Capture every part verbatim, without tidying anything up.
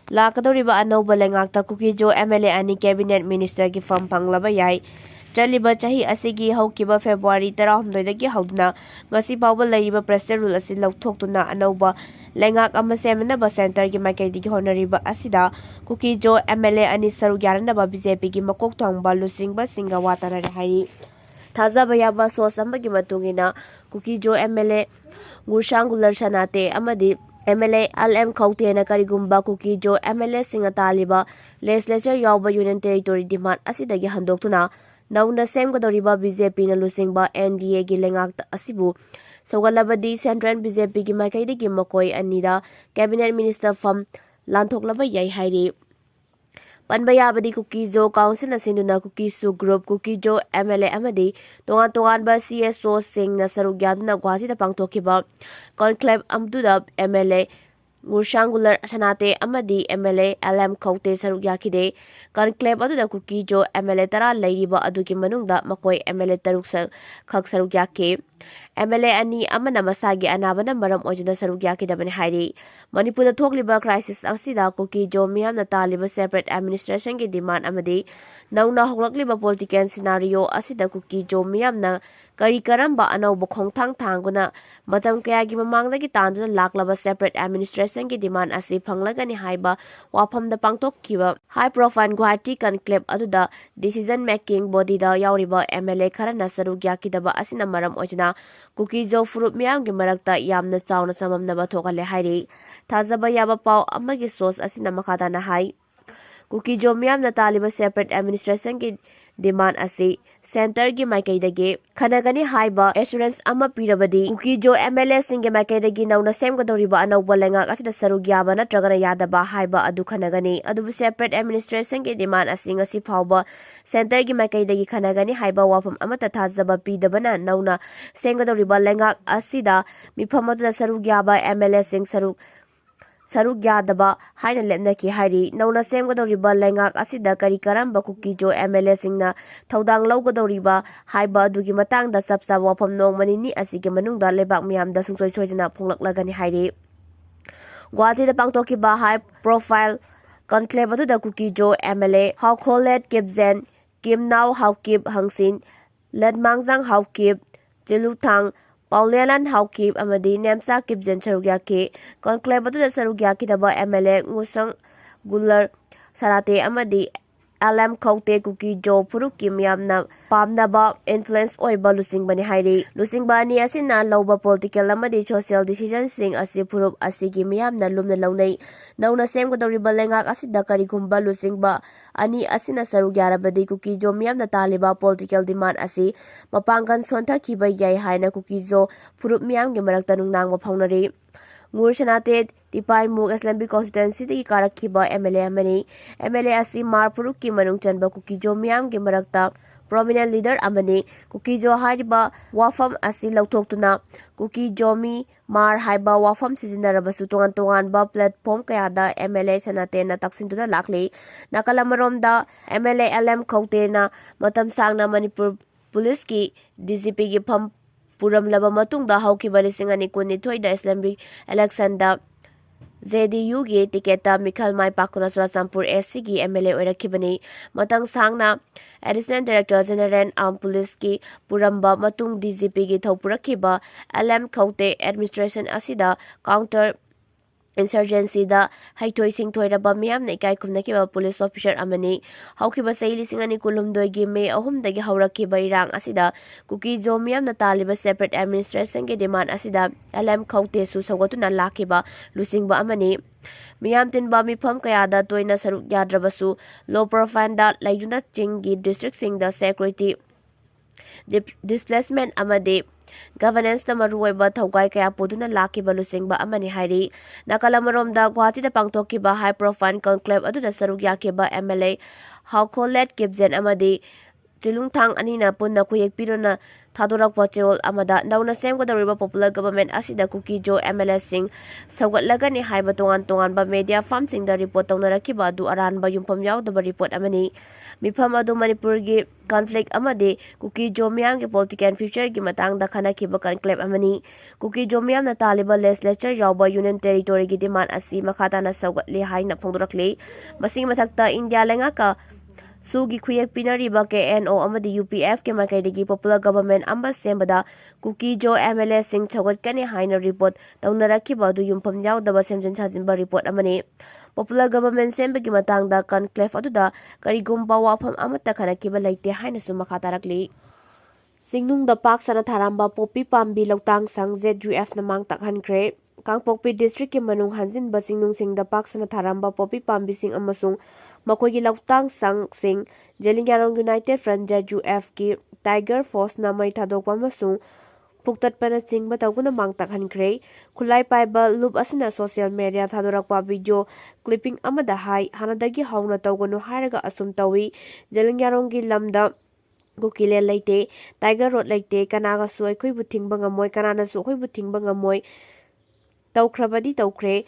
ꯂꯥꯛꯀꯗꯧꯔꯤꯕ ꯑꯅꯧꯕ ꯂꯩꯉꯥꯛꯇ ꯀꯨꯀꯤꯖꯣ MLA ꯑꯅꯤ cabinet ministerꯒꯤ ꯐꯝ ꯐꯪꯂꯕ ꯌꯥꯏ꯫ ꯆꯠꯂꯤꯕ ꯆꯍꯤ ꯑꯁꯤꯒꯤ ꯍꯧꯈꯤꯕ February ꯇꯔꯥꯍꯨꯝꯗꯣꯏꯗꯒꯤ ꯍꯧꯗꯨꯅ ꯉꯁꯤ ꯐꯥꯎꯕ ꯂꯩꯔꯤꯕ pressure rule ꯑꯁꯤ ꯂꯧꯊꯣꯛꯇꯨꯅ ꯑꯅꯧꯕ ꯂꯩꯉꯥꯛ ꯑꯃ ꯁꯦꯝꯅꯅꯕ centreꯒꯤ ꯃꯥꯏꯀꯩꯗꯒꯤ ꯍꯣꯠꯅꯔꯤꯕ ꯑꯁꯤꯗ ꯀꯨꯀꯤꯖꯣ MLA ꯑꯅꯤ ꯁꯔꯨꯛ ꯌꯥꯅꯅꯕ BJPꯒꯤ ꯃꯀꯣꯛ ꯊꯣꯡꯕ ꯂꯨꯆꯤꯡꯕꯁꯤꯡꯒ ꯋꯥ ꯇꯥꯅꯔꯦ ꯍꯥꯏꯔꯤ꯫ ꯊꯥꯖꯕ ꯌꯥꯕ source ꯑꯃꯒꯤ ꯃꯇꯨꯡ ꯏꯟꯅ ꯀꯨꯀꯤꯖꯣ MLA ꯉꯨꯔꯁꯥꯡꯒꯨꯂꯔ ꯁꯅꯥꯇꯦ ꯑꯃꯗꯤ MLA ꯑꯦꯜ ꯑꯦꯝ ꯈꯧꯇꯦꯅ ꯀꯔꯤꯒꯨꯝꯕ ꯀꯨꯀꯤꯖꯣ MLAꯁꯤꯡꯅ ꯇꯥꯜꯂꯤꯕ legislature ꯌꯥꯎꯕ Union Territory demand ꯑꯁꯤꯗꯒꯤ ꯍꯟꯗꯣꯛꯇꯨꯅ ꯅꯧꯅ ꯁꯦꯝꯒꯗꯧꯔꯤꯕ BJPꯅ ꯂꯨꯆꯤꯡꯕ NDAꯒꯤ ꯂꯩꯉꯥꯛ ꯑꯁꯤꯕꯨ ꯁꯧꯒꯠꯂꯕꯗꯤ central BJPꯒꯤ ꯃꯥꯏꯀꯩꯗꯒꯤ ꯃꯈꯣꯏ ꯑꯅꯤꯗ cabinet minister ꯐꯝ ꯂꯥꯟꯊꯣꯛꯂꯕ ꯌꯥꯏ ꯍꯥꯏꯔꯤ꯫ ꯄꯟꯕ ꯌꯥꯕꯗꯤ ꯀꯨꯀꯤꯖꯣ councilꯅ ꯁꯤꯟꯗꯨꯅ ꯀꯨꯀꯤꯁꯨ group, ꯀꯨꯀꯤꯖꯣ MLA ꯑꯃꯗꯤ ꯇꯣꯉꯥꯟ ꯇꯣꯉꯥꯟꯕ CSOꯁꯤꯡꯅ ꯁꯔꯨꯛ ꯌꯥꯗꯨꯅ ꯒꯨꯋꯥꯍꯥꯇꯤꯗ ꯄꯥꯡꯊꯣꯛꯈꯤꯕ conclave ꯑꯗꯨꯗ MLA ꯉꯨꯔꯁꯥꯡꯒꯨꯂꯔ ꯁꯅꯥꯇꯦ ꯑꯃꯗꯤ MLA ꯑꯦꯜ ꯑꯦꯝ ꯈꯧꯇꯦ ꯁꯔꯨꯛ ꯌꯥꯈꯤꯗꯦ꯫ Conclave ꯑꯗꯨꯗ ꯀꯨꯀꯤꯖꯣ MLA ꯇꯔꯥ ꯂꯩꯔꯤꯕ ꯑꯗꯨꯒꯤ ꯃꯅꯨꯡꯗ ꯃꯈꯣꯏ MLA ꯇꯔꯨꯛ ꯁ-, ꯈꯛ ꯁꯔꯨꯛ ꯌꯥꯈꯤ꯫ MLA ꯑꯅꯤ ꯑꯃꯅ ꯃꯁꯥꯒꯤ ꯑꯅꯥꯕꯅ ꯃꯔꯝ ꯑꯣꯏꯗꯨꯅ ꯁꯔꯨꯛ ꯌꯥꯈꯤꯗꯕꯅꯤ ꯍꯥꯏꯔꯤ꯫ ꯃꯅꯤꯄꯨꯔꯗ ꯊꯣꯛꯂꯤꯕ crisis ꯑꯁꯤꯗ ꯀꯨꯀꯤꯖꯣ ꯃꯤꯌꯥꯝꯅ ꯇꯥꯜꯂꯤꯕ separate administrationꯒꯤ demand ꯑꯃꯗꯤ ꯅꯧꯅ ꯍꯧꯔꯛꯂꯤꯕ political scenario ꯑꯁꯤꯗ ꯀꯨꯀꯤꯖꯣ ꯃꯤꯌꯥꯝꯅ ꯀꯔꯤ ꯀꯔꯝꯕ ꯑꯅꯧꯕ ꯈꯣꯡꯊꯥꯡ ꯊꯥꯡꯗꯨꯅ ꯃꯇꯝ ꯀꯌꯥꯒꯤ ꯃꯃꯥꯡꯗꯒꯤ ꯇꯥꯟꯗꯨꯅ ꯂꯥꯛꯂꯕ separate administrationꯒꯤ demand ꯑꯁꯤ ꯐꯪꯂꯒꯅꯤ ꯍꯥꯏꯕ ꯋꯥꯐꯝꯗ ꯄꯥꯡꯊꯣꯛꯈꯤꯕ high profile ꯒꯨꯋꯥꯍꯥꯇꯤ conclave ꯑꯗꯨꯗ decision making bodyꯗ ꯌꯥꯎꯔꯤꯕ MLA ꯈꯔꯅ ꯁꯔꯨꯛ ꯌꯥꯈꯤꯗꯕ ꯑꯁꯤꯅ ꯃꯔꯝ ꯑꯣꯏꯗꯨꯅ ꯀꯨꯀꯤꯖꯣ ꯐꯨꯔꯨꯞ ꯃꯤꯌꯥꯝꯒꯤ ꯃꯔꯛꯇ ꯌꯥꯝꯅ ꯆꯥꯎꯅ ꯆꯃꯝꯅꯕ ꯊꯣꯛꯍꯜꯂꯦ ꯍꯥꯏꯔꯤ꯫ ꯊꯥꯖꯕ ꯌꯥꯕ ꯄꯥꯎ ꯑꯃꯒꯤ source ꯑꯁꯤꯅ ꯃꯈꯥ ꯇꯥꯅ ꯍꯥꯏ, ꯀꯨꯀꯤꯖꯣ ꯃꯤꯌꯥꯝꯅ ꯇꯥꯜꯂꯤꯕ separate administrationꯒꯤ demand ꯑꯁꯤ centreꯒꯤ ꯃꯥꯏꯀꯩꯗꯒꯤ ꯈꯟꯅꯒꯅꯤ ꯍꯥꯏꯕ assurance ꯑꯃ ꯄꯤꯔꯕꯗꯤ ꯀꯨꯀꯤꯖꯣ MLAꯁꯤꯡꯒꯤ ꯃꯥꯏꯀꯩꯗꯒꯤ ꯅꯧꯅ ꯁꯦꯝꯒꯗꯧꯔꯤꯕ ꯑꯅꯧꯕ ꯂꯩꯉꯥꯛ ꯑꯁꯤꯗ ꯁꯔꯨꯛ ꯌꯥꯕ ꯅꯠꯇ꯭ꯔꯒꯅ ꯌꯥꯗꯕ ꯍꯥꯏꯕ ꯑꯗꯨ ꯈꯟꯅꯒꯅꯤ꯫ ꯑꯗꯨꯕꯨ separate administrationꯒꯤ demand ꯑꯁꯤ ꯉꯁꯤ ꯐꯥꯎꯕ centreꯒꯤ ꯃꯥꯏꯀꯩꯗꯒꯤ ꯈꯟꯅꯒꯅꯤ ꯍꯥꯏꯕ ꯋꯥꯐꯝ ꯑꯃꯠꯇ ꯊꯥꯖꯕ ꯄꯤꯗꯕꯅ ꯅꯧꯅ ꯁꯦꯝꯒꯗꯧꯔꯤꯕ ꯂꯩꯉꯥꯛ ꯑꯁꯤꯗ ꯃꯤꯐꯝ ꯑꯗꯨꯗ ꯁꯔꯨꯛ ꯌꯥꯕ MLAꯁꯤꯡ ꯁꯔꯨꯛ ꯁꯔꯨꯛ ꯌꯥꯗꯕ ꯍꯥꯏꯅ ꯂꯦꯞꯅꯈꯤ ꯍꯥꯏꯔꯤ꯫ ꯅꯧꯅ ꯁꯦꯝꯒꯗꯧꯔꯤꯕ ꯂꯩꯉꯥꯛ ꯑꯁꯤꯗ ꯀꯔꯤ ꯀꯔꯝꯕ ꯀꯨꯀꯤꯖꯣ MLAꯁꯤꯡꯅ ꯊꯧꯗꯥꯡ ꯂꯧꯒꯗꯧꯔꯤꯕ ꯍꯥꯏꯕ ꯑꯗꯨꯒꯤ ꯃꯇꯥꯡꯗ ꯆꯞ ꯆꯥꯕ ꯋꯥꯐꯝ ꯅꯣꯡꯃ ꯅꯤꯅꯤ ꯑꯁꯤꯒꯤ ꯃꯅꯨꯡꯗ ꯂꯩꯕꯥꯛ ꯃꯤꯌꯥꯝꯗ ꯁꯨꯡꯁꯣꯏ ꯁꯣꯏꯗꯅ ꯐꯣꯡꯂꯛꯂꯒꯅꯤ ꯍꯥꯏꯔꯤ꯫ ꯒꯨꯋꯥꯍꯥꯇꯤꯗ ꯄꯥꯡꯊꯣꯛꯈꯤꯕ high profile conclave ꯑꯗꯨꯗ ꯀꯨꯀꯤꯖꯣ MLA ꯍꯥꯎꯈꯣꯂꯦꯠ ꯀꯤꯞꯖꯦꯟ, ꯀꯤꯝꯅꯥꯎ ꯍꯥꯎꯀꯤꯞ ꯍꯪꯁꯤꯟ, ꯂꯦꯠꯃꯥꯡꯖꯥꯡ ꯍꯥꯎꯀꯤꯞ, ꯆꯤꯂꯨꯊꯥꯡ ꯄꯥꯎꯂꯦꯂꯥꯟ ꯍꯥꯎꯀꯤꯞ ꯑꯃꯗꯤ ꯅꯦꯝꯆꯥ ꯀꯤꯞꯖꯦꯟ ꯁꯔꯨꯛ ꯌꯥꯈꯤ꯫ Conclave ꯑꯗꯨꯗ ꯁꯔꯨꯛ ꯌꯥꯈꯤꯗꯕ MLA ꯉꯨꯁꯪ ꯒꯨꯂꯔ ꯁꯅꯥꯇꯦ ꯑꯃꯗꯤ ꯑꯦꯜ ꯑꯦꯝ ꯈꯧꯇꯦ ꯀꯨꯀꯤꯖꯣ ꯐꯨꯔꯨꯞꯀꯤ ꯃꯤꯌꯥꯝꯅ ꯄꯥꯝꯅꯕ influence ꯑꯣꯏꯕ ꯂꯨꯆꯤꯡꯕꯅꯤ ꯍꯥꯏꯔꯤ꯫ ꯂꯨꯆꯤꯡꯕ ꯑꯅꯤ ꯑꯁꯤꯅ ꯂꯧꯕ political ꯑꯃꯗꯤ social decisionꯁꯤꯡ ꯑꯁꯤ ꯐꯨꯔꯨꯞ ꯑꯁꯤꯒꯤ ꯃꯤꯌꯥꯝꯅ ꯂꯨꯝꯅ ꯂꯧꯅꯩ꯫ ꯅꯧꯅ ꯁꯦꯝꯒꯗꯧꯔꯤꯕ ꯂꯩꯉꯥꯛ ꯑꯁꯤꯗ ꯀꯔꯤꯒꯨꯝꯕ ꯂꯨꯆꯤꯡꯕ ꯑꯅꯤ ꯑꯁꯤꯅ ꯁꯔꯨꯛ ꯌꯥꯔꯕꯗꯤ ꯀꯨꯀꯤꯖꯣ ꯃꯤꯌꯥꯝꯅ ꯇꯥꯜꯂꯤꯕ political demand ꯑꯁꯤ ꯃꯄꯥꯡꯒꯜ ꯁꯣꯟꯊꯈꯤꯕ ꯌꯥꯏ ꯍꯥꯏꯅ ꯀꯨꯀꯤꯖꯣ ꯐꯨꯔꯨꯞ ꯃꯤꯌꯥꯝꯒꯤ ꯃꯔꯛꯇ ꯅꯨꯡꯅꯥꯡꯕ ꯐꯥꯎꯅꯔꯤ꯫ ꯉꯨꯔ ꯁꯅꯥꯇꯦ ꯇꯤꯄꯥꯏꯃꯨꯛ Assembly Constituencyꯗꯒꯤ ꯀꯥꯔꯛꯈꯤꯕ MLA ꯑꯃꯅꯤ꯫ MLA ꯑꯁꯤ ꯃꯥꯔ ꯐꯨꯔꯨꯞꯀꯤ ꯃꯅꯨꯡ ꯆꯟꯕ ꯀꯨꯀꯤꯖꯣ ꯃꯤꯌꯥꯝꯒꯤ ꯃꯔꯛꯇ prominent leader ꯑꯃꯅꯤ꯫ ꯀꯨꯀꯤꯖꯣ ꯍꯥꯏꯔꯤꯕ ꯋꯥꯐꯝ ꯑꯁꯤ ꯂꯧꯊꯣꯛꯇꯨꯅ ꯀꯨꯀꯤꯖꯣꯃꯤ ꯃꯥꯔ ꯍꯥꯏꯕ ꯋꯥꯐꯝ ꯁꯤꯖꯤꯟꯅꯔꯕꯁꯨ ꯇꯣꯉꯥꯟ ꯇꯣꯉꯥꯟꯕ platform ꯀꯌꯥꯗ MLA ꯁꯅꯥꯇꯦꯟꯅ ꯇꯛꯁꯤꯟꯗꯨꯅ ꯂꯥꯛꯂꯤ꯫ ꯅꯥꯀꯜ ꯑꯃꯔꯣꯝꯗ MLA ꯑꯦꯜ ꯑꯦꯝ ꯈꯧꯇꯦꯅ ꯃꯇꯝ ꯁꯥꯡꯅ ꯃꯅꯤꯄꯨꯔ ꯄꯨꯂꯤꯁꯀꯤ DGPꯒꯤ ꯐꯝ ꯄꯨꯔꯝꯂꯕ ꯃꯇꯨꯡꯗ ꯍꯧꯈꯤꯕ ꯂꯤꯁꯤꯡ ꯑꯅꯤ ꯀꯨꯟꯅꯤꯊꯣꯏꯗ Assembly electionꯗ JDUꯒꯤ ticketꯇ ꯃꯤꯈꯜ ꯃꯥꯏ ꯄꯥꯛꯇꯨꯅ ꯆꯨꯔꯥꯆꯥꯟꯄꯨꯔ SCꯒꯤ MLA ꯑꯣꯏꯔꯛꯈꯤꯕꯅꯤ꯫ ꯃꯇꯝ ꯁꯥꯡꯅ Additional Director General Armed Policeꯀꯤ ꯄꯨꯔꯝꯕ ꯃꯇꯨꯡ DGPꯒꯤ ꯊꯧ ꯄꯨꯔꯛꯈꯤꯕ ꯑꯦꯜ ꯑꯦꯝ ꯈꯧꯇꯦ administration ꯑꯁꯤꯗ counter insurgencyꯗ ꯍꯩꯊꯣꯏ ꯁꯤꯡꯊꯣꯏꯔꯕ ꯃꯤꯌꯥꯝꯅ ꯏꯀꯥꯏ ꯈꯨꯝꯅꯈꯤꯕ police officer ꯑꯃꯅꯤ꯫ ꯍꯧꯈꯤꯕ ꯆꯍꯤ ꯂꯤꯁꯤꯡ ꯑꯅꯤ ꯀꯨꯟꯍꯨꯝꯗꯣꯏꯒꯤ ꯃꯦ ꯑꯍꯨꯝꯗꯒꯤ ꯍꯧꯔꯛꯈꯤꯕ ꯏꯔꯥꯡ ꯑꯁꯤꯗ ꯀꯨꯀꯤꯖꯣ ꯃꯤꯌꯥꯝꯅ ꯇꯥꯜꯂꯤꯕ separate administrationꯒꯤ demand ꯑꯁꯤꯗ ꯑꯦꯜ ꯑꯦꯝ ꯈꯧꯇꯦꯁꯨ ꯁꯧꯒꯠꯇꯨꯅ ꯂꯥꯛꯈꯤꯕ ꯂꯨꯆꯤꯡꯕ ꯑꯃꯅꯤ꯫ ꯃꯤꯌꯥꯝ ꯇꯤꯟꯕ ꯃꯤꯐꯝ ꯀꯌꯥꯗ ꯇꯣꯏꯅ ꯁꯔꯨꯛ ꯌꯥꯗ꯭ꯔꯕꯁꯨ low profileꯗ ꯂꯩꯗꯨꯅ ꯆꯤꯡꯒꯤ districtꯁꯤꯡꯗ security, displacement ꯑꯃꯗꯤ governanceta ꯃꯔꯨꯑꯣꯏꯕ ꯊꯧꯒꯥꯏ ꯀꯌꯥ ꯄꯨꯗꯨꯅ ꯂꯥꯛꯈꯤꯕ ꯂꯨꯆꯤꯡꯕ ꯑꯃꯅꯤ ꯍꯥꯏꯔꯤ꯫ ꯅꯥꯀꯜ ꯑꯃꯔꯣꯝꯗ ꯒꯨꯋꯥꯍꯥꯇꯤꯗ ꯄꯥꯡꯊꯣꯛꯈꯤꯕ high profile conclave ꯑꯗꯨꯗ ꯁꯔꯨꯛ ꯌꯥꯈꯤꯕ MLA ꯍꯥꯎꯈꯣꯂꯦꯠ ꯀꯤꯞꯖꯦꯟ ꯑꯃꯗꯤ ꯆꯤꯂꯨꯡꯊꯥꯡ ꯑꯅꯤꯅ ꯄꯨꯟꯅ ꯈꯨꯌꯦꯛ ꯄꯤꯔꯨꯅ ꯊꯥꯗꯣꯔꯛꯄ ꯆꯦꯔꯣꯜ ꯑꯃꯗ ꯅꯧꯅ ꯁꯦꯝꯒꯗꯧꯔꯤꯕ popular government ꯑꯁꯤꯗ ꯀꯨꯀꯤ ꯖꯣ MLAꯁꯤꯡ ꯁꯧꯒꯠꯂꯒꯅꯤ ꯍꯥꯏꯕ ꯇꯣꯉꯥꯟ ꯇꯣꯉꯥꯟꯕ media firmꯁꯤꯡꯗ report ꯇꯧꯅꯔꯛꯈꯤꯕ ꯑꯗꯨ ꯑꯔꯥꯟꯕ ꯌꯨꯝꯐꯝ ꯌꯥꯎꯗꯕ report ꯑꯃꯅꯤ꯫ ꯃꯤꯐꯝ ꯑꯗꯨ ꯃꯅꯤꯄꯨꯔꯒꯤ conflict ꯑꯃꯗꯤ ꯀꯨꯀꯤ ꯖꯣ ꯃꯤꯌꯥꯝꯒꯤ political futureꯒꯤ ꯃꯇꯥꯡꯗ ꯈꯟꯅꯈꯤꯕ conclave ꯑꯃꯅꯤ꯫ ꯀꯨꯀꯤ ꯖꯣ ꯃꯤꯌꯥꯝꯅ ꯇꯥꯜꯂꯤꯕ legislature ꯌꯥꯎꯕ union territoryꯒꯤ demand ꯑꯁꯤ ꯃꯈꯥ ꯇꯥꯅ ꯁꯧꯒꯠꯂꯤ ꯍꯥꯏꯅ ꯐꯣꯡꯗꯣꯔꯛꯂꯤ꯫ ꯃꯁꯤꯒꯤ ꯃꯊꯛꯇ ꯏꯟꯗꯤꯌꯥ ꯂꯩꯉꯥꯛꯀ ꯁꯨꯒꯤ ꯈꯨꯌꯦꯛ ꯄꯤꯅꯔꯤꯕ KNO ꯑꯃꯗꯤ UPFꯀꯤ ꯃꯥꯏꯀꯩꯗꯒꯤ popular government ꯑꯃ ꯁꯦꯝꯕꯗ ꯀꯨꯀꯤ ꯖꯣ MLAꯁꯤꯡ ꯁꯧꯒꯠꯀꯅꯤ ꯍꯥꯏꯅ report ꯇꯧꯅꯔꯛꯈꯤꯕ ꯑꯗꯨ ꯌꯨꯝꯐꯝ ꯌꯥꯎꯗꯕ ꯁꯦꯝꯖꯤꯟ ꯁꯥꯖꯤꯟꯕ report ꯑꯃꯅꯤ꯫ Popular government ꯁꯦꯝꯕꯒꯤ ꯃꯇꯥꯡꯗ conclave ꯑꯗꯨꯗ ꯀꯔꯤꯒꯨꯝꯕ ꯋꯥꯐꯝ ꯑꯃꯠꯇ ꯈꯟꯅꯈꯤꯕ ꯂꯩꯇꯦ ꯍꯥꯏꯅꯁꯨ ꯃꯈꯥ ꯇꯥꯔꯛꯂꯤ꯫ ꯆꯤꯡꯅꯨꯡꯗ ꯄꯥꯛ ꯁꯟꯅ ꯊꯥꯔꯝꯕ ꯄꯣꯄꯤ ꯄꯥꯝꯕꯤ ꯂꯧꯇꯥꯡ ꯁꯪ ZUFꯅ ꯃꯥꯡ ꯇꯥꯛꯍꯟꯈ꯭ꯔꯦ꯫ ꯀꯥꯡꯄꯣꯛꯄꯤ districtꯀꯤ ꯃꯅꯨꯡ ꯍꯟꯖꯤꯟꯕ ꯆꯤꯡꯅꯨꯡꯁꯤꯡꯗ ꯄꯥꯛ ꯁꯟꯅ ꯊꯥꯔꯝꯕ ꯄꯣꯄꯤ ꯄꯥꯝꯕꯤꯁꯤꯡ ꯑꯃꯁꯨꯡ ꯃꯈꯣꯏꯒꯤ ꯂꯧꯇꯥꯡ ꯁꯪꯁꯤꯡ ꯖꯦꯂꯤꯌꯥꯡꯔꯣꯡ United Front ZUFꯀꯤ Tiger Forceꯅ ꯃꯩ ꯊꯥꯗꯣꯛꯄ ꯑꯃꯁꯨꯡ ꯐꯨꯛꯇꯠꯄꯅꯆꯤꯡꯕ ꯇꯧꯗꯨꯅ ꯃꯥꯡ ꯇꯥꯛꯍꯟꯈ꯭ꯔꯦ꯫ ꯈꯨꯠꯂꯥꯏ ꯄꯥꯏꯕ ꯂꯨꯞ ꯑꯁꯤꯅ social media ꯊꯥꯗꯣꯔꯛꯄ video clipping ꯑꯃꯗ ꯍꯥꯏ, ꯍꯥꯟꯅꯗꯒꯤ ꯍꯧꯅ ꯇꯧꯒꯅꯨ ꯍꯥꯏꯔꯒ ꯑꯁꯨꯝ ꯇꯧꯏ꯫ ꯖꯦꯂꯤꯌꯥꯡꯔꯣꯡꯒꯤ ꯂꯝꯗ ꯀꯨꯀꯤꯂꯦꯟ ꯂꯩꯇꯦ, Tiger Road ꯂꯩꯇꯦ, ꯀꯅꯥꯒꯁꯨ ꯑꯩꯈꯣꯏꯕꯨ ꯊꯤꯡꯕ ꯉꯝꯃꯣꯏ, ꯀꯅꯥꯅꯁꯨ ꯑꯩꯈꯣꯏꯕꯨ ꯊꯤꯡꯕ ꯉꯝꯃꯣꯏ꯫ ꯇꯧꯈ꯭ꯔꯕꯗꯤ ꯇꯧꯈ꯭ꯔꯦ,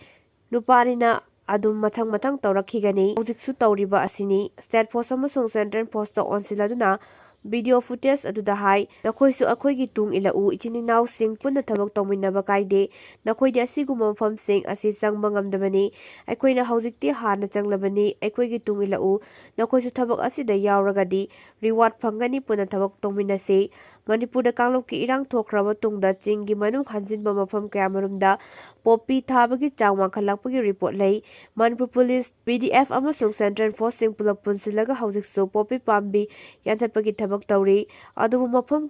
ꯅꯨꯄꯥꯅꯤꯅ ꯑꯗꯨꯝ ꯃꯊꯪ ꯃꯊꯪ ꯇꯧꯔꯛꯈꯤꯒꯅꯤ꯫ ꯍꯧꯖꯤꯛꯁꯨ ꯇꯧꯔꯤꯕ ꯑꯁꯤꯅꯤ꯫ State Force ꯑꯃꯁꯨꯡ Central Forceꯇ ꯑꯣꯟꯁꯤꯜꯂꯗꯨꯅ video footage ꯑꯗꯨꯗ ꯍꯥꯏ, ꯅꯈꯣꯏꯁꯨ ꯑꯩꯈꯣꯏꯒꯤ ꯇꯨꯡ ꯏꯜꯂꯛꯎ, ꯏꯆꯤꯟ ꯏꯅꯥꯎꯁꯤꯡ ꯄꯨꯟꯅ ꯊꯕꯛ ꯇꯧꯃꯤꯟꯅꯕ ꯀꯥꯏꯗꯦ, ꯅꯈꯣꯏꯗꯤ ꯑꯁꯤꯒꯨꯝꯕ ꯃꯐꯝꯁꯤꯡ ꯑꯁꯤ ꯆꯪꯕ ꯉꯝꯗꯕꯅꯤ꯫ ꯑꯩꯈꯣꯏꯅ ꯍꯧꯖꯤꯛꯇꯤ ꯍꯥꯟꯅ ꯆꯪꯂꯕꯅꯤ, ꯑꯩꯈꯣꯏꯒꯤ ꯇꯨꯡ ꯏꯜꯂꯛꯎ, ꯅꯈꯣꯏꯁꯨ ꯊꯕꯛ ꯑꯁꯤꯗ ꯌꯥꯎꯔꯒꯗꯤ reward ꯐꯪꯒꯅꯤ, ꯄꯨꯟꯅ ꯊꯕꯛ ꯇꯧꯃꯤꯟꯅꯁꯤ꯫ ꯃꯅꯤꯄꯨꯔꯗ ꯀꯥꯡꯂꯨꯞꯀꯤ ꯏꯔꯥꯡ ꯊꯣꯛꯈ꯭ꯔꯕ ꯇꯨꯡꯗ ꯆꯤꯡꯒꯤ ꯃꯅꯨꯡ ꯍꯟꯖꯤꯟꯕ ꯃꯐꯝ ꯀꯌꯥꯃꯔꯨꯝꯗ ꯄꯣꯄꯤ ꯊꯥꯕꯒꯤ ꯆꯥꯡ ꯋꯥꯡꯈꯠꯂꯛꯄꯒꯤ report ꯂꯩ꯫ ꯃꯅꯤꯄꯨꯔ Police, PDF ꯑꯃꯁꯨꯡ Central Forceꯁꯤꯡ ꯄꯨꯂꯞ ꯄꯨꯟꯁꯤꯜꯂꯒ ꯍꯧꯖꯤꯛꯁꯨ ꯄꯣꯄꯤ ꯄꯥꯝꯕꯤ ꯌꯥꯟꯊꯠꯄꯒꯤ ꯊꯕꯛ ꯇꯧꯔꯤ꯫ ꯑꯗꯨꯕꯨ ꯃꯐꯝ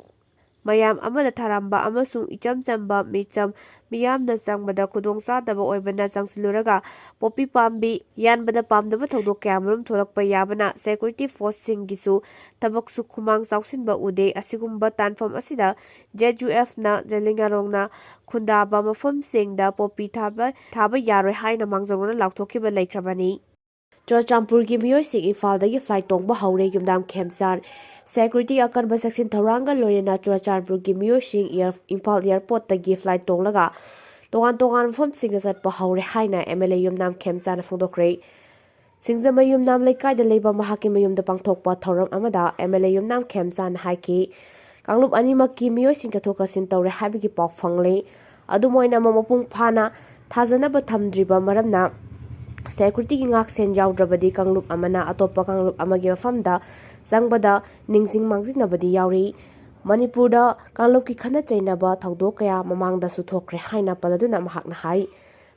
ꯃꯌꯥꯝ ꯑꯃꯗ ꯊꯥꯔꯝꯕ ꯑꯃꯁꯨꯡ ꯏꯆꯝ ꯆꯝꯕ ꯃꯤꯆꯝ ꯃꯤꯌꯥꯝꯅ ꯆꯪꯕꯗ ꯈꯨꯗꯣꯡꯆꯥꯗꯕ ꯑꯣꯏꯕꯅ ꯆꯪꯁꯤꯜꯂꯨꯔꯒ ꯄꯣꯄꯤ ꯄꯥꯝꯕꯤ ꯌꯥꯟꯕꯗ ꯄꯥꯝꯗꯕ ꯊꯧꯗꯣꯛ ꯀꯌꯥꯃꯔꯨꯝ ꯊꯣꯛꯂꯛꯄ ꯌꯥꯕꯅ security forceꯁꯤꯡꯒꯤꯁꯨ ꯊꯕꯛꯁꯨ ꯈꯨꯃꯥꯡ ꯆꯥꯎꯁꯤꯟꯕ ꯎꯗꯦ꯫ ꯑꯁꯤꯒꯨꯝꯕ ꯇꯥꯟꯐꯝ ꯑꯁꯤꯗ ZUFꯅ ꯖꯦꯂꯤꯌꯥꯡꯔꯣꯡꯅ ꯈꯨꯟꯗꯥꯕ ꯃꯐꯝꯁꯤꯡꯗ ꯄꯣꯄꯤ ꯊꯥꯕ, ꯊꯥꯕ ꯌꯥꯔꯣꯏ ꯍꯥꯏꯅ ꯃꯥꯡꯖꯧꯅꯅ ꯂꯥꯎꯊꯣꯛꯈꯤꯕ ꯂꯩꯈ꯭ꯔꯕꯅꯤ꯫ ꯆꯨꯔꯆꯥꯟꯄꯨꯔꯒꯤ ꯃꯤꯑꯣꯏꯁꯤꯡ ꯏꯝꯐꯥꯜꯗꯒꯤ flight ꯇꯣꯡꯕ ꯍꯧꯔꯦ꯫ ꯌꯨꯝꯅꯥꯝ ꯈꯦꯝꯆꯥꯟ security ꯑꯀꯟꯕ ꯆꯦꯛꯁꯤꯟ ꯊꯧꯔꯥꯡꯒ ꯂꯣꯏꯅꯅ ꯆꯨꯔꯆꯥꯟꯄꯨꯔꯒꯤ ꯃꯤꯑꯣꯏꯁꯤꯡ air-, ꯏꯝꯐꯥꯜ airportꯇꯒꯤ flight ꯇꯣꯡꯂꯒ ꯇꯣꯉꯥꯟ ꯇꯣꯉꯥꯟꯕ ꯃꯐꯝꯁꯤꯡꯗ ꯆꯠꯄ ꯍꯧꯔꯦ ꯍꯥꯏꯅ MLA ꯌꯨꯝꯅꯥꯝ ꯈꯦꯝꯆꯥꯟꯅ ꯐꯣꯡꯗꯣꯛꯈ꯭ꯔꯦ꯫ ꯁꯤꯡꯖꯃꯩ ꯌꯨꯝꯅꯥꯝ ꯂꯩꯀꯥꯏꯗ ꯂꯩꯕ ꯃꯍꯥꯛꯀꯤ ꯃꯌꯨꯝꯗ ꯄꯥꯡꯊꯣꯛꯄ ꯊꯧꯔꯝ ꯑꯃꯗ MLA ꯌꯨꯝꯅꯥꯝ ꯈꯦꯝꯆꯥꯟꯅ ꯍꯥꯏꯈꯤ, ꯀꯥꯡꯂꯨꯞ ꯑꯅꯤꯃꯛꯀꯤ ꯃꯤꯑꯣꯏꯁꯤꯡ ꯆꯠꯊꯣꯛ ꯆꯠꯁꯤꯟ ꯇꯧꯔꯦ ꯍꯥꯏꯕꯒꯤ ꯄꯥꯎ ꯐꯪꯂꯦ꯫ ꯑꯗꯨꯝ ꯑꯣꯏꯅꯃꯛ ꯃꯄꯨꯡ ꯐꯥꯅ ꯊꯥꯖꯅꯕ ꯊꯝꯗ꯭ꯔꯤꯕ ꯃꯔꯝꯅ securityꯒꯤ ꯉꯥꯛꯁꯦꯟ ꯌꯥꯎꯗ꯭ꯔꯕꯗꯤ ꯀꯥꯡꯂꯨꯞ ꯑꯃꯅ ꯑꯇꯣꯞꯄ ꯀꯥꯡꯂꯨꯞ ꯑꯃꯒꯤ ꯃꯐꯝꯗ ꯆꯪꯕꯗ ꯅꯤꯡꯁꯤꯡ ꯃꯥꯡꯖꯤꯟꯅꯕꯗꯤ ꯌꯥꯎꯔꯤ꯫ ꯃꯅꯤꯄꯨꯔꯗ ꯀꯥꯡꯂꯨꯞꯀꯤ ꯈꯠꯅ ꯆꯩꯅꯕ ꯊꯧꯗꯣꯛ ꯀꯌꯥ ꯃꯃꯥꯡꯗꯁꯨ ꯊꯣꯛꯈ꯭ꯔꯦ ꯍꯥꯏꯅ ꯄꯜꯂꯗꯨꯅ ꯃꯍꯥꯛꯅ ꯍꯥꯏ,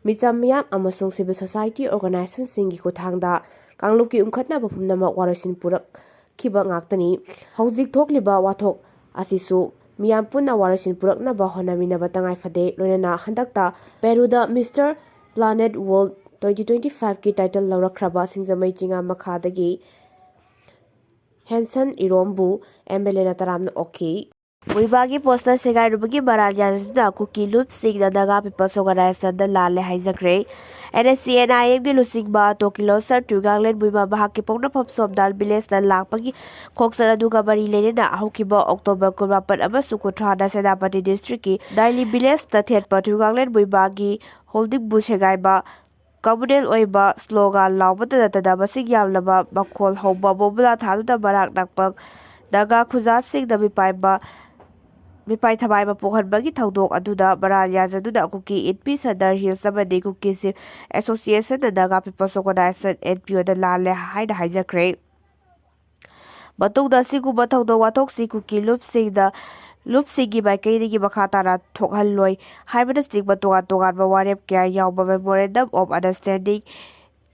ꯃꯤꯆꯝ ꯃꯤꯌꯥꯝ ꯑꯃꯁꯨꯡ civil society organizationꯁꯤꯡꯒꯤ ꯈꯨꯠꯊꯥꯡꯗ ꯀꯥꯡꯂꯨꯞꯀꯤ ꯎꯪꯈꯠꯅꯕ ꯄꯨꯝꯅꯃꯛ ꯋꯥꯔꯣꯏꯁꯤꯟ ꯄꯨꯔꯛꯈꯤꯕ ꯉꯥꯛꯇꯅꯤ꯫ ꯍꯧꯖꯤꯛ ꯊꯣꯛꯂꯤꯕ ꯋꯥꯊꯣꯛ ꯑꯁꯤꯁꯨ ꯃꯤꯌꯥꯝ ꯄꯨꯟꯅ ꯋꯥꯔꯣꯏꯁꯤꯟ ꯄꯨꯔꯛꯅꯕ ꯍꯣꯠꯅꯃꯤꯟꯅꯕ ꯇꯉꯥꯏ ꯐꯗꯦ꯫ ꯂꯣꯏꯅꯅ ꯍꯟꯗꯛꯇ ꯄꯦꯔꯨꯗ Mister Planet World twenty twenty fiveꯀꯤ title ꯂꯧꯔꯛꯈ꯭ꯔꯕ ꯁꯤꯡꯖꯃꯩ ꯆꯤꯉꯥ ꯃꯈꯥꯗꯒꯤ ꯍꯦꯟꯁꯟ ꯏꯔꯣꯝꯕꯨ MLAꯅ ꯇꯔꯥꯝꯅ ꯑꯣꯛꯈꯤ꯫ ꯃꯨꯏꯕꯥꯒꯤ poster ꯁꯦꯒꯥꯏꯔꯨꯕꯒꯤ ꯃꯔꯥꯜ ꯌꯥꯖꯗꯨꯅ ꯀꯨꯀꯤ ꯂꯨꯞꯁꯤꯡꯅ Naga People's Organizationꯗ ꯂꯥꯜꯂꯦ ꯍꯥꯏꯖꯈ꯭ꯔꯦ꯫ NSCN-IMꯒꯤ ꯂꯨꯆꯤꯡꯕ ꯇꯣꯀꯤꯂꯣ ꯁꯔ ꯇꯨꯏꯒꯥꯡꯂꯦꯟ ꯃꯨꯏꯕꯥ ꯃꯍꯥꯛꯀꯤ ꯄꯣꯛꯅꯐꯝ ꯁꯣꯝꯗꯥꯜ villageꯇ ꯂꯥꯛꯄꯒꯤ ꯈꯣꯡꯆꯠ ꯑꯗꯨꯒ ꯃꯔꯤ ꯂꯩꯅꯅ ꯍꯧꯈꯤꯕ October ꯀꯨꯟꯃꯥꯄꯟ ꯑꯃꯁꯨꯡ ꯀꯨꯟꯊ꯭ꯔꯥꯗ ꯁꯦꯅꯥꯄꯇꯤ districtꯀꯤ ꯗꯥꯏꯂꯤ villageꯇ ꯊꯦꯠꯄ ꯇꯨꯏꯒꯥꯡꯂꯦꯟ ꯃꯨꯏꯕꯥꯒꯤ holdingꯕꯨ ꯁꯦꯒꯥꯏꯕ, communal ꯑꯣꯏꯕ slogan ꯂꯥꯎꯕꯇ ꯅꯠꯇꯅ ꯃꯁꯤꯡ ꯌꯥꯝꯂꯕ ꯃꯈꯣꯜ ꯍꯧꯕ ꯕꯣꯝꯕꯨꯂꯥ ꯊꯥꯗꯨꯅ ꯃꯔꯥꯛ ꯅꯛꯄ ꯅꯥꯒꯥ ꯈꯨꯟꯖꯥꯁꯤꯡꯗ ꯃꯤꯄꯥꯏꯕ, ꯃꯤꯄꯥꯏ ꯊꯃꯥꯏꯕ ꯄꯣꯛꯍꯟꯕꯒꯤ ꯊꯧꯗꯣꯛ ꯑꯗꯨꯗ ꯃꯔꯥꯜ ꯌꯥꯖꯗꯨꯅ ꯀꯨꯀꯤ ꯏꯟꯄꯤ ꯁꯟꯗꯔ ꯍꯤꯜꯁ ꯑꯃꯗꯤ ꯀꯨꯀꯤ ꯆꯤꯐ ꯑꯦꯁꯣꯁꯤꯌꯦꯁꯟꯅ ꯅꯥꯒꯥ ꯄꯤꯄꯜꯁ ꯑꯣꯔꯒꯅꯥꯏꯖꯦꯁꯟ, NPOꯗ ꯂꯥꯜꯂꯦ ꯍꯥꯏꯅ ꯍꯥꯏꯖꯈ꯭ꯔꯦ꯫ ꯃꯇꯨꯡꯗ ꯑꯁꯤꯒꯨꯝꯕ ꯊꯧꯗꯣꯛ ꯋꯥꯊꯣꯛꯁꯤꯡ ꯀꯨꯀꯤ ꯂꯨꯞꯁꯤꯡꯗ, ꯂꯨꯞꯁꯤꯡꯒꯤ ꯃꯥꯏꯀꯩꯗꯒꯤ ꯃꯈꯥ ꯇꯥꯅ ꯊꯣꯛꯍꯜꯂꯣꯏ ꯍꯥꯏꯕꯅꯆꯤꯡꯕ ꯇꯣꯉꯥꯟ ꯇꯣꯉꯥꯟꯕ ꯋꯥꯔꯦꯞ ꯀꯌꯥ ꯌꯥꯎꯕ memorandum of understanding,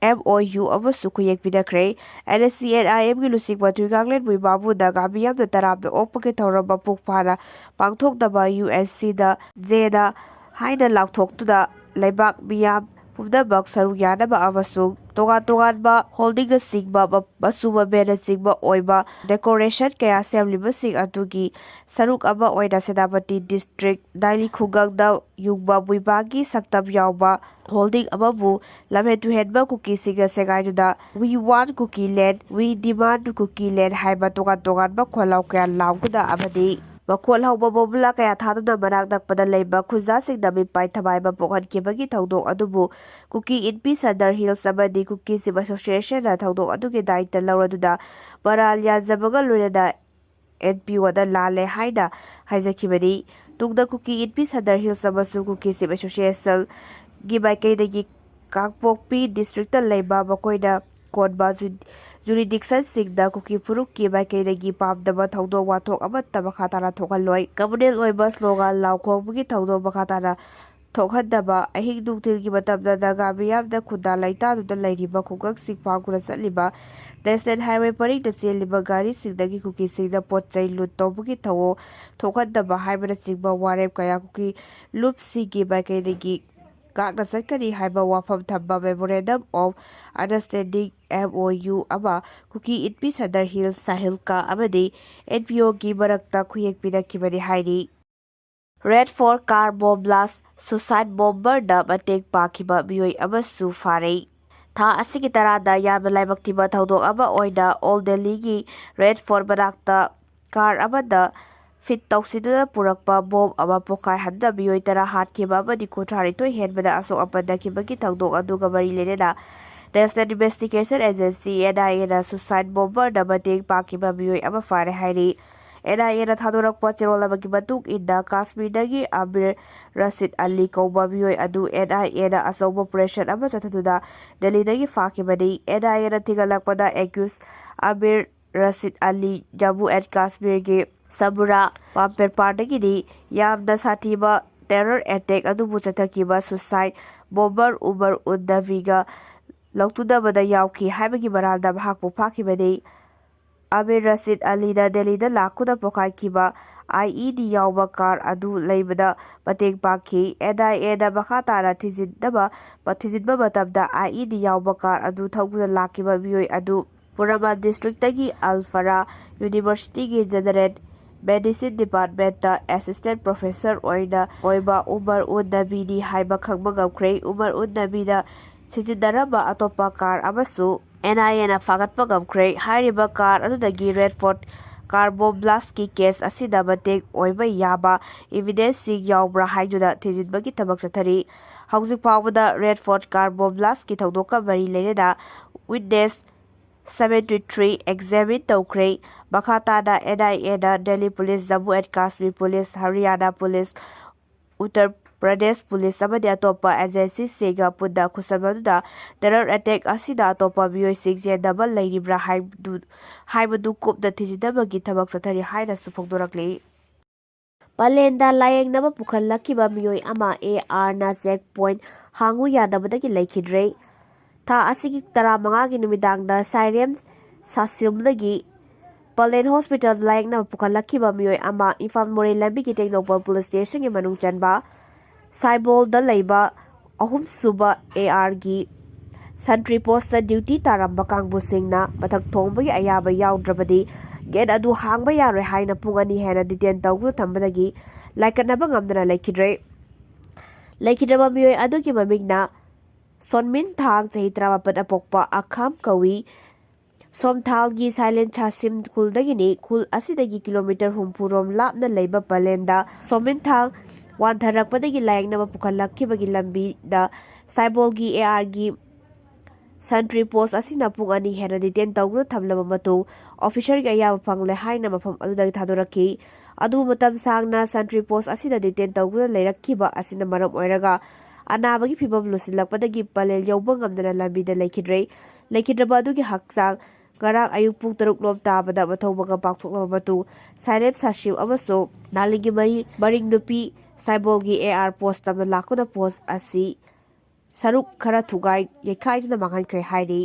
MOU, ꯑꯃꯁꯨ ꯈꯨꯌꯦꯛ ꯄꯤꯅꯈ꯭ꯔꯦ꯫ NSCN-IMꯒꯤ ꯂꯨꯆꯤꯡꯕ ꯇꯨꯏꯒꯥꯡꯂꯦꯟ ꯃꯨꯏꯕꯥꯕꯨ ꯅꯥꯒꯥ ꯃꯤꯌꯥꯝꯅ ꯇꯔꯥꯝꯅ ꯑꯣꯛꯄꯒꯤ ꯊꯧꯔꯝ ꯃꯄꯨꯡ ꯐꯥꯅ ꯄꯥꯡꯊꯣꯛꯅꯕ UNCꯗ ꯖꯦꯅ ꯍꯥꯏꯅ ꯂꯥꯎꯊꯣꯛꯇꯨꯅ ꯂꯩꯕꯥꯛ ꯃꯤꯌꯥꯝ ꯄꯨꯝꯅꯃꯛ ꯁꯔꯨꯛ ꯌꯥꯅꯕ ꯑꯃꯁꯨꯡ ꯇꯣꯉꯥꯟ ꯇꯣꯉꯥꯟꯕ ꯍꯣꯜꯗꯤꯡꯅꯆꯤꯡꯕ, ꯃ-, ꯃꯆꯨ ꯃꯃꯦꯟꯅꯆꯤꯡꯕ ꯑꯣꯏꯕ ꯗꯦꯀꯣꯔꯦꯁꯟ ꯀꯌꯥ ꯁꯦꯝꯂꯤꯕꯁꯤꯡ ꯑꯗꯨꯒꯤ ꯁꯔꯨꯛ ꯑꯃ ꯑꯣꯏꯅ ꯁꯦꯅꯥꯄꯇꯤ ꯗꯤꯁꯇ꯭ꯔꯤꯛ ꯅꯥꯏꯂꯤ ꯈꯨꯡꯒꯪꯗ ꯌꯨꯡꯕ ꯃꯨꯏꯕꯥꯒꯤ ꯁꯛꯇꯝ ꯌꯥꯎꯕ ꯍꯣꯜꯗꯤꯡ ꯑꯃꯕꯨ ꯂꯝꯍꯦꯟ ꯇꯨꯍꯦꯟꯕ ꯀꯨꯀꯤꯁꯤꯡꯅ ꯁꯦꯒꯥꯏꯗꯨꯅ "We want Kuki land, we demand Kuki land" ꯍꯥꯏꯕ ꯇꯣꯉꯥꯟ ꯇꯣꯉꯥꯟꯕ ꯈꯣꯜꯂꯥꯎ ꯀꯌꯥ ꯂꯥꯎꯗꯨꯅ ꯑꯃꯗꯤ ꯃꯈꯣꯜ ꯍꯧꯕ ꯕꯣꯝꯕꯨꯂꯥ ꯀꯌꯥ ꯊꯥꯗꯨꯅ ꯃꯅꯥꯛ ꯅꯛꯄꯗ ꯂꯩꯕ ꯈꯨꯟꯖꯥꯁꯤꯡꯗ ꯃꯤꯄꯥꯏ ꯊꯃꯥꯏꯕ ꯄꯣꯛꯍꯟꯈꯤꯕꯒꯤ ꯊꯧꯗꯣꯛ ꯑꯗꯨꯕꯨ ꯀꯨꯀꯤ ꯏꯟꯄꯤ ꯁꯟꯗꯔ ꯍꯤꯜꯁ ꯑꯃꯗꯤ ꯀꯨꯀꯤ ꯆꯤꯞ ꯑꯦꯁꯣꯁꯤꯌꯦꯁꯟꯅ ꯊꯧꯗꯣꯛ ꯑꯗꯨꯒꯤ ꯗꯥꯏꯇ ꯂꯧꯔꯗꯨꯅ ꯃꯔꯥꯜ ꯌꯥꯟꯖꯕꯒ ꯂꯣꯏꯅꯅ ꯑꯦꯟ ꯄꯤ ꯑꯣꯗ ꯂꯥꯜꯂꯦ ꯍꯥꯏꯅ ꯍꯥꯏꯖꯈꯤꯕꯅꯤ꯫ ꯇꯨꯡꯗ ꯀꯨꯀꯤ ꯏꯟꯄꯤ ꯁꯟꯗꯔ ꯍꯤꯜꯁ ꯑꯃꯁꯨꯡ ꯀꯨꯀꯤ ꯆꯤꯞ ꯑꯦꯁꯣꯁꯤꯌꯦꯁꯟꯒꯤ ꯃꯥꯏꯀꯩꯗꯒꯤ ꯀꯥꯡꯄꯣꯛꯄꯤ ꯗꯤꯁꯇ꯭ꯔꯤꯛꯇ ꯂꯩꯕ ꯃꯈꯣꯏꯅ ꯀꯣꯟꯕ ꯖꯨ-, ꯖꯨꯔꯤꯗꯤꯛꯁꯟꯁꯤꯡꯗ ꯀꯨꯀꯤ ꯐꯨꯔꯨꯞꯀꯤ ꯃꯥꯏꯀꯩꯗꯒꯤ ꯄꯥꯝꯗꯕ ꯊꯧꯗꯣꯛ ꯋꯥꯊꯣꯛ ꯑꯃꯠꯇ ꯃꯈꯥ ꯇꯥꯅ ꯊꯣꯛꯍꯜꯂꯣꯏ꯫ ꯀꯝꯃꯨꯅꯦꯜ ꯑꯣꯏꯕ ꯁ꯭ꯂꯣꯒꯥꯟ ꯂꯥꯎꯈꯣꯡꯕꯒꯤ ꯊꯧꯗꯣꯛ ꯃꯈꯥ ꯇꯥꯅ ꯊꯣꯛꯍꯟꯗꯕ, ꯑꯍꯤꯡ ꯅꯨꯡꯊꯤꯜꯒꯤ ꯃꯇꯝꯗ ꯅꯥꯒꯥ ꯃꯤꯌꯥꯝꯅ ꯈꯨꯟꯗꯥ ꯂꯩꯇꯥꯗꯨꯅ ꯂꯩꯔꯤꯕ ꯈꯨꯡꯒꯪꯁꯤꯡ ꯐꯥꯎꯗꯨꯅ ꯆꯠꯂꯤꯕ ꯅꯦꯁꯅꯦꯜ ꯍꯥꯏꯋꯦ ꯄꯔꯤꯡꯗ ꯆꯦꯜꯂꯤꯕ ꯒꯥꯔꯤꯁꯤꯡꯗꯒꯤ ꯀꯨꯀꯤꯁꯤꯡꯅ ꯄꯣꯠ ꯆꯩ ꯂꯨꯠ ꯇꯧꯕꯒꯤ ꯊꯧꯑꯣꯡ ꯊꯣꯛꯍꯟꯗꯕ ꯍꯥꯏꯕꯅꯆꯤꯡꯕ ꯋꯥꯔꯦꯞ ꯀꯌꯥ ꯀꯨꯀꯤ ꯂꯨꯞꯁꯤꯡꯒꯤ ꯃꯥꯏꯀꯩꯗꯒꯤ ꯉꯥꯛꯅ ꯆꯠꯀꯅꯤ ꯍꯥꯏꯕ ꯋꯥꯐꯝ ꯊꯝꯕ Memorandum of Understanding, M O U, ꯑꯃ ꯀꯨꯀꯤ ꯏꯟꯄꯤ ꯁꯟꯗꯔ ꯍꯤꯜꯁ, ꯁꯥꯍꯤꯜꯀꯥ ꯑꯃꯗꯤ ꯑꯦꯟ ꯄꯤ ꯑꯣꯒꯤ ꯃꯔꯛꯇ ꯈꯨꯌꯦꯛ ꯄꯤꯔꯛꯈꯤꯕꯅꯤ ꯍꯥꯏꯔꯤ꯫ Red Fort car bomb blast, suicide bomberꯗ ꯃꯇꯦꯡ ꯄꯥꯡꯈꯤꯕ ꯃꯤꯑꯣꯏ ꯑꯃꯁꯨ ꯐꯥꯔꯦ꯫ ꯊꯥ ꯑꯁꯤꯒꯤ ꯇꯔꯥꯗ ꯌꯥꯝꯅ ꯂꯥꯏꯕꯛ ꯊꯤꯕ ꯊꯧꯗꯣꯛ ꯑꯃ ꯑꯣꯏꯅ ꯑꯣꯜ ꯗꯦꯜꯂꯤꯒꯤ ꯔꯦꯗ ꯐꯣꯔꯠ ꯃꯅꯥꯛꯇ ꯀꯥꯔ ꯑꯃꯗ ꯐꯤꯠ ꯇꯧꯁꯤꯟꯗꯨꯅ ꯄꯨꯔꯛꯄ ꯕꯣꯝ ꯑꯃ ꯄꯣꯈꯥꯏꯍꯟꯗꯨꯅ ꯃꯤꯑꯣꯏ ꯇꯔꯥ ꯍꯥꯠꯈꯤꯕ ꯑꯃꯗꯤ ꯀꯨꯟꯊ꯭ꯔꯥꯅꯤꯊꯣꯏ ꯍꯦꯟꯕꯗ ꯑꯁꯣꯛ ꯑꯄꯟ ꯅꯪꯈꯤꯕꯒꯤ ꯊꯧꯗꯣꯛ ꯑꯗꯨꯒ ꯃꯔꯤ ꯂꯩꯅꯅ National Investigation Agency, N I Aꯅ suicide bomberꯗ ꯃꯇꯦꯡ ꯄꯥꯡꯈꯤꯕ ꯃꯤꯑꯣꯏ ꯑꯃ ꯐꯥꯔꯦ ꯍꯥꯏꯔꯤ꯫ N I Aꯅ ꯊꯥꯗꯣꯔꯛꯄ ꯆꯦꯔꯣꯜ ꯑꯃꯒꯤ ꯃꯇꯨꯡ ꯏꯟꯅ, ꯀꯥꯁꯃꯤꯔꯗꯒꯤ ꯑꯃꯤꯔ ꯔꯁꯤꯗ ꯑꯂꯤ ꯀꯧꯕ ꯃꯤꯑꯣꯏ ꯑꯗꯨ N I Aꯅ ꯑꯆꯧꯕ operation ꯑꯃ ꯆꯠꯊꯗꯨꯅ ꯗꯦꯜꯂꯤꯗꯒꯤ ꯐꯥꯈꯤꯕꯅꯤ꯫ N I Aꯅ ꯊꯤꯒꯠꯂꯛꯄꯗ, accused ꯑꯃꯤꯔ ꯔꯁꯤꯗ ꯑꯂꯤ ꯖꯝꯃꯨ ꯑꯦꯟ ꯀꯥꯁꯃꯤꯔꯒꯤ ꯁꯃꯨꯔꯥ ꯄꯥꯝꯄꯦꯔꯄꯥꯔꯗꯒꯤꯗꯤ ꯌꯥꯝꯅ ꯁꯥꯊꯤꯕ terror attack ꯑꯗꯨꯕꯨ ꯆꯠꯊꯈꯤꯕ suicide bomber ꯎꯃꯔ ꯎꯟ ꯅꯕꯤꯒ ꯂꯧꯇꯨꯅꯕꯗ ꯌꯥꯎꯈꯤ ꯍꯥꯏꯕꯒꯤ ꯃꯔꯥꯜꯗ ꯃꯍꯥꯛꯄꯨ ꯐꯥꯈꯤꯕꯅꯤ꯫ ꯑꯃꯤꯔ ꯔꯁꯤꯗ ꯑꯂꯤꯅ ꯗꯦꯜꯂꯤꯗ ꯂꯥꯛꯇꯨꯅ ꯄꯣꯈꯥꯏꯈꯤꯕ IED ꯌꯥꯎꯕ car ꯑꯗꯨ ꯂꯩꯕꯗ ꯃꯇꯦꯡ ꯄꯥꯡꯈꯤ꯫ NIAꯅ ꯃꯈꯥ ꯇꯥꯅ ꯊꯤꯖꯤꯟꯅꯕ ꯊꯤꯖꯤꯟꯕ ꯃꯇꯝꯗ IED ꯌꯥꯎꯕ car ꯑꯗꯨ ꯊꯧꯗꯨꯅ ꯂꯥꯛꯈꯤꯕ ꯃꯤꯑꯣꯏ ꯑꯗꯨ ꯄꯨꯔꯥꯃꯥꯟ districtꯇꯒꯤ Al Falah Universityꯒꯤ General Medicine Departmentꯇ Assistant Professor ꯑꯣꯏꯅ ꯑꯣꯏꯕ ꯎꯃꯔ ꯎꯟ ꯅꯕꯤꯅꯤ ꯍꯥꯏꯕ ꯈꯪꯕ ꯉꯝꯈ꯭ꯔꯦ꯫ ꯎꯃꯔ ꯎꯟ ꯅꯕꯤꯅ ꯁꯤꯖꯤꯟꯅꯔꯝꯕ ꯑꯇꯣꯞꯄ car ꯑꯃꯁꯨ NIAꯅ ꯐꯥꯒꯠꯄ ꯉꯝꯈ꯭ꯔꯦ꯫ ꯍꯥꯏꯔꯤꯕ car ꯑꯗꯨꯗꯒꯤ Redford car bomb blastꯀꯤ case ꯑꯁꯤꯗ ꯃꯇꯦꯡ ꯑꯣꯏꯕ ꯌꯥꯕ evidenceꯁꯤꯡ ꯌꯥꯎꯕ꯭ꯔꯥ ꯍꯥꯏꯗꯨꯅ ꯊꯤꯖꯤꯟꯕꯒꯤ ꯊꯕꯛ ꯆꯠꯊꯔꯤ꯫ ꯍꯧꯖꯤꯛ ꯐꯥꯎꯕꯗ Redford car bomb blastꯀꯤ ꯊꯧꯗꯣꯛꯀ ꯃꯔꯤ ꯂꯩꯅꯅ witness seventy three examine ꯇꯧꯈ꯭ꯔꯦ꯫ ꯃꯈꯥ ꯇꯥꯅ NIAꯅ Delhi Police, Jammu and Kashmir Police, Haryana Police, Uttar Pradesh Police ꯑꯃꯗꯤ ꯑꯇꯣꯞꯄ agencyꯁꯤꯡꯒ ꯄꯨꯟꯅ ꯈꯨꯠꯁꯝꯅꯗꯨꯅ terror attack ꯑꯁꯤꯗ ꯑꯇꯣꯞꯄ ꯃꯤꯑꯣꯏꯁꯤꯡ ꯆꯦꯟꯅꯕ ꯂꯩꯔꯤꯕ꯭ꯔꯥ ꯍꯥꯏꯕꯗꯨ ꯍꯥꯏꯕꯗꯨ ꯀꯨꯞꯅ ꯊꯤꯖꯤꯟꯅꯕꯒꯤ ꯊꯕꯛ ꯆꯠꯊꯔꯤ ꯍꯥꯏꯅꯁꯨ ꯐꯣꯡꯗꯣꯔꯛꯂꯤ꯫ ꯄꯂꯦꯟꯗ ꯂꯥꯌꯦꯡꯅꯕ ꯄꯨꯈꯠꯂꯛꯈꯤꯕ ꯃꯤꯑꯣꯏ ꯑꯃ ARꯅ check point ꯍꯥꯡꯉꯨ ꯌꯥꯗꯕꯗꯒꯤ ꯂꯩꯈꯤꯗ꯭ꯔꯦ꯫ ꯊꯥ ꯑꯁꯤꯒꯤ ꯇꯔꯥꯃꯉꯥꯒꯤ ꯅꯨꯃꯤꯗꯥꯡꯗ ꯁꯥꯏꯔꯦꯝ ꯁꯥꯁꯤꯝꯗꯒꯤ ꯄꯂꯦꯟ hospitalꯗ ꯂꯥꯌꯦꯡꯅꯕ ꯄꯨꯈꯠꯂꯛꯈꯤꯕ ꯃꯤꯑꯣꯏ ꯑꯃ ꯏꯝꯐꯥꯜ ꯃꯣꯔꯦ ꯂꯝꯕꯤꯒꯤ ꯇꯦꯡꯅꯧꯄꯜ police stationꯒꯤ ꯃꯅꯨꯡ ꯆꯟꯕ ꯁꯥꯏꯕꯣꯜꯗ ꯂꯩꯕ ꯑꯍꯨꯝꯁꯨꯕ ARꯒꯤ sentry postꯇ duty ꯇꯥꯔꯝꯕ ꯀꯥꯡꯕꯨꯁꯤꯡꯅ ꯃꯊꯛ ꯊꯣꯡꯕꯒꯤ ꯑꯌꯥꯕ ꯌꯥꯎꯗ꯭ꯔꯕꯗꯤ gate ꯑꯗꯨ ꯍꯥꯡꯕ ꯌꯥꯔꯣꯏ ꯍꯥꯏꯅ ꯄꯨꯡ ꯑꯅꯤ ꯍꯦꯟꯅ detain ꯇꯧꯗꯨꯅ ꯊꯝꯕꯗꯒꯤ ꯂꯥꯏꯀꯠꯅꯕ ꯉꯝꯗꯅ ꯂꯩꯈꯤꯗ꯭ꯔꯦ꯫ ꯂꯩꯈꯤꯗ꯭ꯔꯕ ꯃꯤꯑꯣꯏ ꯑꯗꯨꯒꯤ ꯃꯃꯤꯡꯅ ꯁꯣꯟꯃꯤꯟ ꯊꯥꯡ, ꯆꯍꯤ ꯇꯔꯥꯃꯥꯄꯟ, ꯑꯄꯣꯛꯄ ꯑꯈꯥꯝ ꯀꯧꯏ꯫ ꯁꯣꯝꯊꯥꯜꯒꯤ ꯁꯥꯏꯂꯦꯟ ꯁꯥꯁꯤꯝ ꯈꯨꯜꯗꯒꯤꯅꯤ꯫ ꯈꯨꯜ ꯑꯁꯤꯗꯒꯤ kilometre ꯍꯨꯝꯐꯨ ꯔꯣꯝ ꯂꯥꯞꯅ ꯂꯩꯕ ꯄꯂꯦꯟꯗ ꯁꯣꯃꯤꯟꯊꯥꯡ ꯋꯥꯟꯊꯔꯛꯄꯗꯒꯤ ꯂꯥꯌꯦꯡꯅꯕ ꯄꯨꯈꯠꯂꯛꯈꯤꯕꯒꯤ ꯂꯝꯕꯤꯗ ꯁꯥꯏꯕꯣꯜꯒꯤ ARꯒꯤ sentry post ꯑꯁꯤꯅ ꯄꯨꯡ ꯑꯅꯤ ꯍꯦꯟꯅ detain ꯇꯧꯗꯨꯅ ꯊꯝꯂꯕ ꯃꯇꯨꯡ officerꯒꯤ ꯑꯌꯥꯕ ꯐꯪꯂꯦ ꯍꯥꯏꯅ ꯃꯐꯝ ꯑꯗꯨꯗꯒꯤ ꯊꯥꯗꯣꯔꯛꯈꯤ꯫ ꯑꯗꯨꯕꯨ ꯃꯇꯝ ꯁꯥꯡꯅ sentry post ꯑꯁꯤꯗ detain ꯇꯧꯗꯨꯅ ꯂꯩꯔꯛꯈꯤꯕ ꯑꯁꯤꯅ ꯃꯔꯝ ꯑꯣꯏꯔꯒ ꯑꯅꯥꯕꯒꯤ ꯐꯤꯚꯝ ꯂꯨꯁꯤꯜꯂꯛꯄꯗꯒꯤ ꯄꯂꯦꯜ ꯌꯧꯕ ꯉꯝꯗꯅ ꯂꯝꯕꯤꯗ ꯂꯩꯈꯤꯗ꯭ꯔꯦ꯫ ꯂꯩꯈꯤꯗ꯭ꯔꯕ ꯑꯗꯨꯒꯤ ꯍꯛꯆꯥꯡ ꯉꯔꯥꯡ ꯑꯌꯨꯛ ꯄꯨꯡ ꯇꯔꯨꯛ ꯂꯣꯝ ꯇꯥꯕꯗ ꯃꯊꯧ ꯃꯉꯝ ꯄꯥꯡꯊꯣꯛꯂꯕ ꯃꯇꯨꯡ ꯁꯥꯏꯔꯦꯝ ꯁꯥꯁꯤꯝ ꯑꯃꯁꯨꯡ ꯅꯥꯂꯤꯡꯒꯤ ꯃꯔꯤ ꯃꯔꯤꯡ ꯅꯨꯄꯤ ꯁꯥꯏꯕꯣꯜꯒꯤ AR post ꯇꯝꯅ ꯂꯥꯛꯇꯨꯅ post ꯑꯁꯤ ꯁꯔꯨꯛ ꯈꯔ ꯊꯨꯒꯥꯏ ꯌꯩꯈꯥꯏꯗꯨꯅ ꯃꯥꯡꯍꯟꯈ꯭ꯔꯦ ꯍꯥꯏꯔꯤ꯫